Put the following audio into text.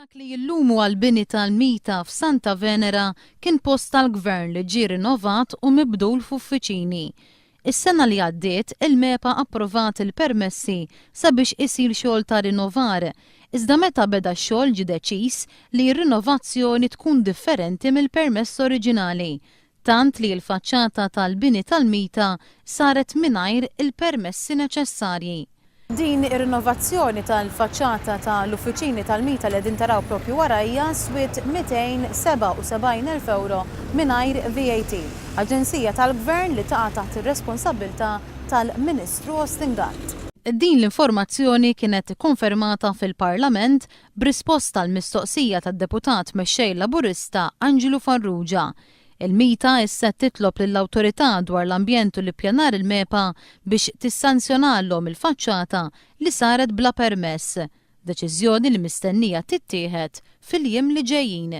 Dak li illum huwa l-bini tal-Mita f'Santa Venera kien post tal-Gvern li ġie rinnovat u mibdul f'uffiċini. Is-sena li għaddiet, il-MEPA approvat il-permessi sabiex isir xogħol ta' rinnovar, iżda meta beda x-xogħol ġie deċiż li r-rinnovazzjoni tkun differenti mill-permess oriġinali, tant li l-faċċata tal-bini tal-Mita saret mingħajr il-permessi neċessarji. Din ir-rinnovazzjoni tal-faċċata ta' l-uffiċini tal-Mita li qegħdin taraw propju warajja swiet 277,000 ewro mingħajr VAT. Aġenzija tal-Gvern li taqa' taħt ir-responsabbiltà tal-Ministru Austin Gatt. Din l-informazzjoni kienet ikkonfermata fil-Parlament b'risposta għal mistoqsija tad-Deputat Mexxej Laburista Anġlu Farrugia. Il-MITA issa qed titlob lill-Awtorità dwar l-Ambjent u l-Ippjanar il-MEPA biex tissanzjonalhom il-faċċata li saret bla permess, deċiżjoni li mistennija tittieħed fil-jiem li ġejjin.